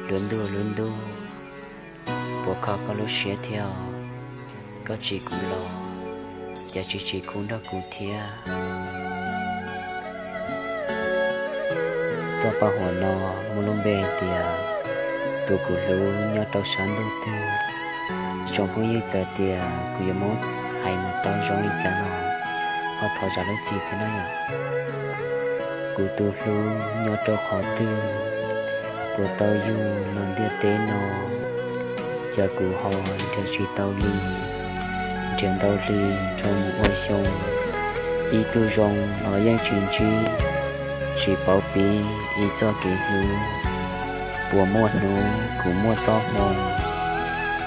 Lub ntuj lub ntuj, puas kho koj lub siab thiab os? Koj tsis kuv los, cas tsis tsis khub nrog kuv thiab? Txoj paj huam no muaj lub npe hais tias tus kuv hlub nyob rau sab ntuj twg. Tsoom phooj ywg, txawm tias kuv yuav muab hais mus tau zoo li cas los ho thov zam lub txim thiab nawb. Kuv tus hlub nyob rau qhov twg, puas tau yug los ntiaj teb no, cas kuv ho nrhiav tsis tau li. Nrhiav ntau hli rau mus ua xyoo, ib tug zoo los yeej tsis ntsib, tsis paub pib ib txoj kev hlub. Puas muaj hnub kuv muaj txoj hmoo,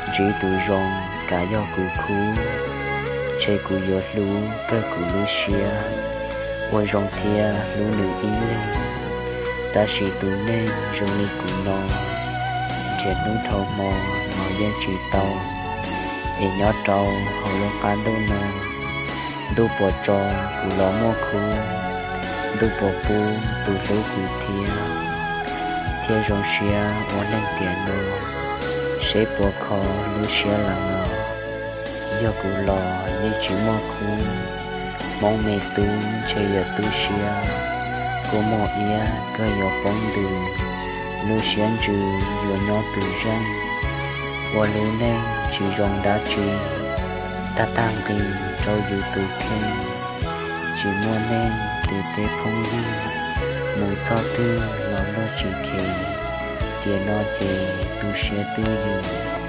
ntsib tus zoo kav yog kuv khub, ntshe kuv yuav hlub kawg kuv lub siab, ua zoo thiab hlub nws ib leeg. Tab sis tus neeg zoo li kuv no, nrhiav hnub dhau hmo los yeej tsis tau, es nyob rau hauv lub qab ntuj no, ntuj puas tso kuv los muaj khub, ntuj puas pub tus hlub kuv thiab, thiaj zoo siab ua neeg tiam no, seb puas kho lub siab lawm los. Yog kuv los yeej tsis muaj khub, hmoob me tub ntshe yuav tu siab, kua muag iab kawg yuav poob ntws, lub siab ntsws yuav nyob tus zeej, ua lub neej tsis zoo dab tsi, tag tag nqis rau yus tus kheej. Tsis muaj neeg twg tej phooj ywg, mus txog twg los luag tsis kheev, tiam no ces tu siab twj ywm.